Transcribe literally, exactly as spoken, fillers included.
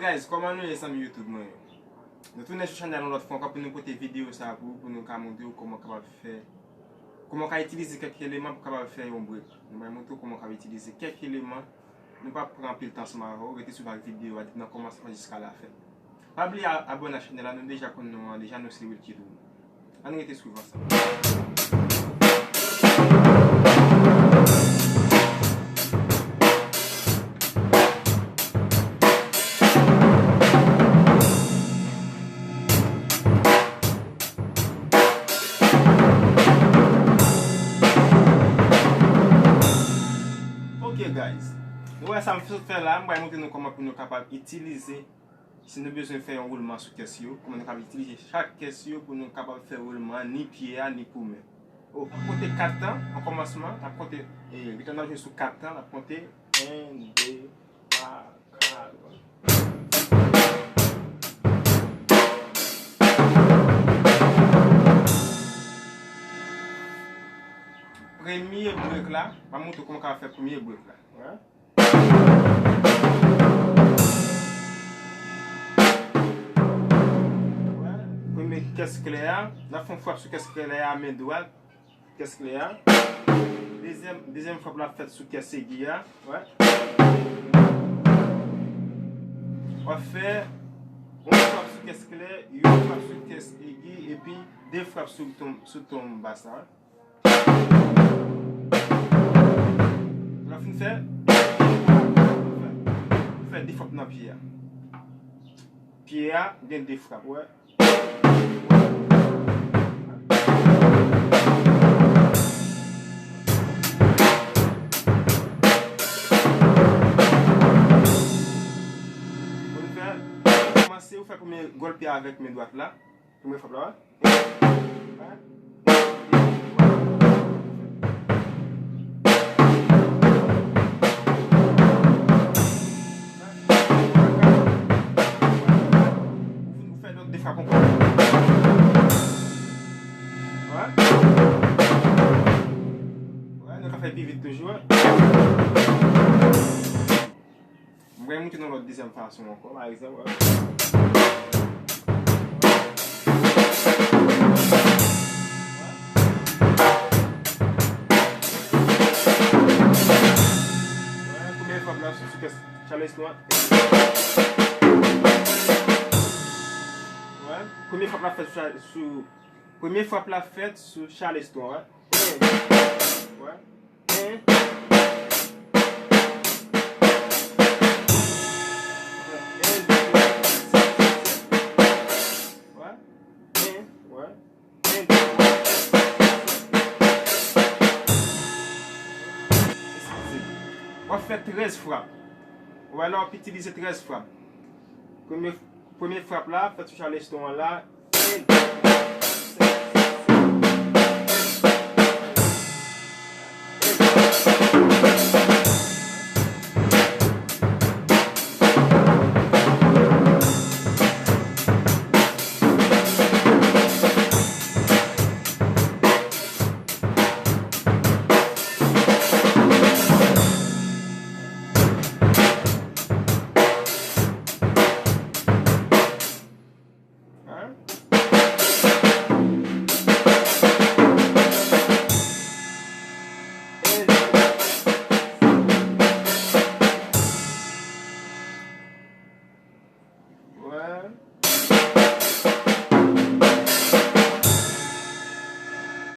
Guys, kòman nou ye, zanmi YouTube mwen yo? Nou tounen sou chanèl yon lòt fwa ankò pou nou pote videyo sa pou, pou nou ka montre w kòman w kapab fè, kòman w ka itilize kèk eleman pou w kapab fè yon break. Nou pral montre w kòman w kapab itilize kèk eleman. Nou p ap pran anpil tan ansanm avè w, rete swiv ak videyo a depi nan kòmansman jiska lafen. Pa bliye a-, abòne ak chanèl la, nou deja konn non an deja, nou se Wilky Dream. Ann rete swiv ansanm. Ok, guys. Nou wè sa m sot fè la, m pral montre nou kòman pou nou kapab itilize, si nou bezwen fè yon woulman sou kès yo, kòman nou kapab itilize chak kès yo pou nou kapab fè woulman, ni pye a, ni pou men. Oh, n ap konte kat tan, an kòmansman, n ap konte, e, ritim nan jwe sou kat tan, n ap konte, en, de, twa, kat. Premye break la, m ap montre w kòman w ka fè premye break la. Wè. Premye kès klè a, n ap fè yon frap sou kès klè a, men dwat, kès klè a. Dezyèm, dezyèm frap la fèt sou kès egi a. Wè. W ap fè yon frap sou kès klè, yon frap sou kès egi, epi de frap sou ton, sou ton bas la. Lè w fin fè, fè de frap nan pye a. Pye a gen de frap, wè. Ou fè, kòmanse, ou fè premye gòlpe avèk men dwat la. Premye frap la, wè. Ou fè lòt de frap ankò. Wè. Wè, nou ka fè pi vit toujou, wè. M pral montre nou lòt dezyèm fason ankò, pa egzanp, wè. Wè, premye frap la sou, sou kès Charleston an. Wè, premye frap la fèt sou, sou, premye frap la fèt sou Charleston, wè. Wè. W ap fè trèz frap. Ou wè la, w ap itilize trèz frap. Premye, premye frap la, fèt sou Charleston an la.